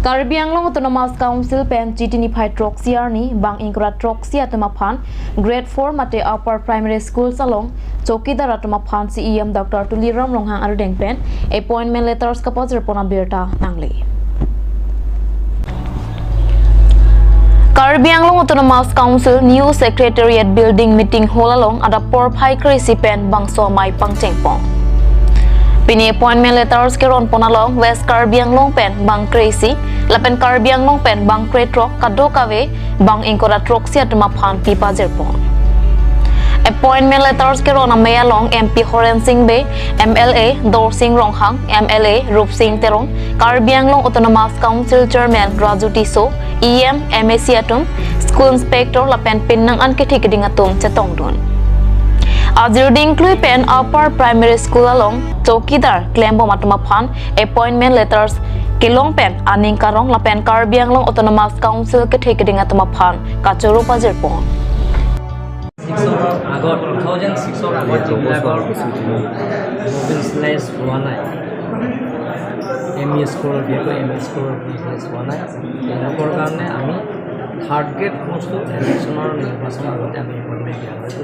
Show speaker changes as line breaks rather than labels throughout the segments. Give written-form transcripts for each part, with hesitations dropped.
Karbi Anglong Autonomous Council pen chitini phai troxiar ni bang ingkra troxia tuma phan grade 4 mate upper primary school salong chokidar atuma phan CEM Dr. Tuliram Ronghang aru dengpen appointment letters ka pajar pona birta nangle. Karbi Anglong Autonomous Council new secretariat building meeting hall along ada por phai krisi pen bangso mai pangchengpong. Pini appointment letters ke ron ponalong West Karbi Anglong pen bang crazy lapen Karbi Anglong pen bang kretrok kado kave bang ingkora trok sia tuma phan pipa jerpon. Appointment letters ke ron ameyalong MP Horen Singh Be, MLA Dor Singh Ronghang, MLA Rup Singh Terong, Karbi Anglong Autonomous Council Chairman Raju Tiso, EM MAC atum, School Inspector lapen pinnang an ke thikiding atum chetong dun. Aziruding Klui pen upper primary school along Chokidar Klembo matuma phan appointment letters kelong pen aning karong lapen Karbi Anglong Autonomous Council ke thikiding atuma phan kachuru pajir pon.
ছিক্সৰ আগত, 2006ৰ আগত যিবিলাকৰ provincialise হোৱা নাই, M E স্কুলৰ, বিশেষকৈ M E স্কুলৰ provincialise হোৱা নাই, তেওঁলোকৰ কাৰণে আমি থাৰ্ড গ্ৰেড পষ্টটো ইলেকশ্যনৰ নিৰ্বাচনৰ আগতে আমি এপইণ্টমেণ্ট দিয়া হৈছে।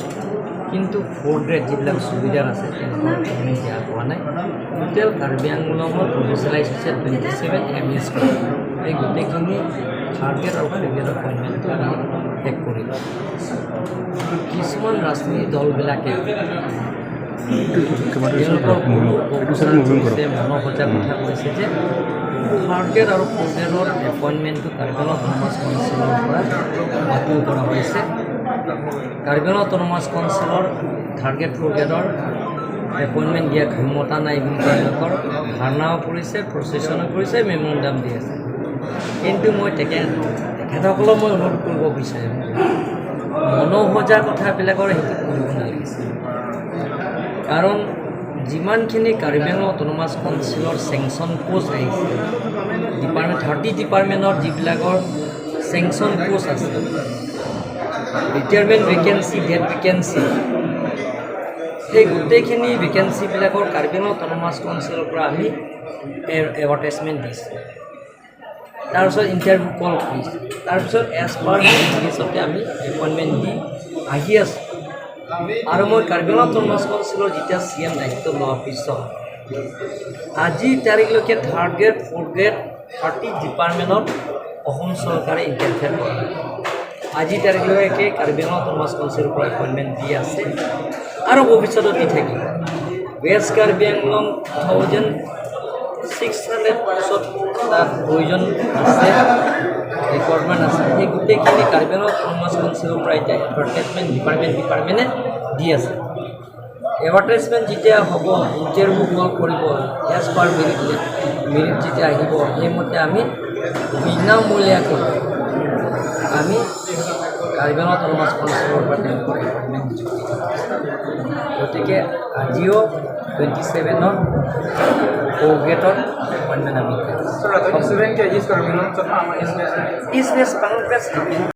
কিন্তু ফ'ৰ্থ গ্ৰেড যিবিলাক চকীদাৰ আছে, তেওঁলোকৰ এপইণ্টমেণ্ট দিয়া হোৱা নাই। টোটেল কাৰ্বি আংলঙত প্ৰভিঞ্চিয়েলাইজ হৈছে 27 এম ই স্কুল। এই গোটেইখিনি থাৰ্ড গ্ৰেড আৰু ফ'ৰ্থ গ্ৰেডৰ এপইণ্টমেণ্টটো আমি শেষ কৰিলোঁ। কিছুমান ৰাজনীতি দলবিলাকে তেওঁলোকৰ বহু অপপ্ৰচাৰ কৰিছে, মনোসজা কথা কৈছে যে থাৰ্ড গ্ৰেড আৰু ফ'ৰ্থ গ্ৰেডৰ এপইণ্টমেণ্টটো কাৰ্বি আংলং অট'নমাছ কাউন্সিলৰ পৰা বাতিল কৰা হৈছে, কাৰ্বি আংলং অট'নমাছ কাউন্সিলৰ থাৰ্ড গ্ৰেড ফ'ৰ্থ গ্ৰেডৰ এপইণ্টমেণ্ট দিয়াৰ ক্ষমতা নাই বুলি তেওঁলোকৰ ধাৰণাও কৰিছে, প্ৰচেছনো কৰিছে, মেমৰেণ্ডাম দি আছে। কিন্তু মই তেখেতসকলক মই অনুৰোধ কৰিব বিচাৰিম, মনোসজা কথাবিলাকৰ সেইটো কৰিব নালাগিছিল। কাৰণ যিমানখিনি কাৰ্বি আংলং অট'নমাছ কাউন্সিলৰ চেংচন পোষ্ট আহিছে, ডিপাৰ্টমেণ্ট 30 ডিপাৰ্টমেণ্টৰ যিবিলাকৰ চেংচন পোষ্ট আছে, ৰিটায়াৰমেণ্ট ভেকেঞ্চি, ডেথ ভেকেঞ্চি, সেই গোটেইখিনি ভেকেঞ্চিবিলাকৰ কাৰ্বি আংলং অট'নমাছ কাউন্সিলৰ পৰা আমি এডভাৰটাইজমেণ্ট দিছোঁ, তাৰপিছত ইণ্টাৰভিউ কল কৰিছোঁ, তাৰপিছত এজ পাৰ মেৰিট আমি এপইণ্টমেণ্ট দি আহি আছোঁ। আৰু মই কাৰ্বি আংলং অট'নমাছ কাউন্সিলৰ যেতিয়া চি এম দায়িত্ব লোৱাৰ পিছত আজিৰ তাৰিখলৈকে third grade, fourth grade 30 ডিপাৰ্টমেণ্টত অসম চৰকাৰে ইণ্টাৰফেয়াৰ কৰা নাই। আজিৰ তাৰিখলৈকে কাৰ্বি আংলং অট'নমাছ কাউন্সিলৰ পৰা এপইণ্টমেণ্ট দি আছে আৰু ভৱিষ্যতত দি থাকিব। ৱেষ্ট কাৰ্বি আংলং 2600 পোষ্টত তাত প্ৰয়োজন আছে, ৰিকুৱাৰমেণ্ট আছে। সেই গোটেইখিনি কাৰ্বি আংলং অট'নমাছ কাউন্সিলৰ পৰা এতিয়া এডভাৰটাইজমেণ্ট ডিপাৰ্টমেণ্ট ডিপাৰ্টমেণ্টে দি আছে। এডভাৰটাইজমেণ্ট যেতিয়া হ'ব, ইণ্টাৰভিউ কল কৰিব, এজ পাৰ মেৰিট, মেৰিট যেতিয়া আহিব, সেইমতে আমি বিনামূলীয়াকৈ আমি কাৰ্বি আংলং অট'নমাছ কাউন্সিলৰ পৰা তেওঁলোকৰ এপইণ্টমেণ্ট নিযুক্তি দিম। গতিকে আজিও 27ৰ ফ'ৰ গ্ৰেডৰ এপইণ্টমেণ্ট আমি
Sir, 27 kgs Karbi Anglong
East west Bangladesh.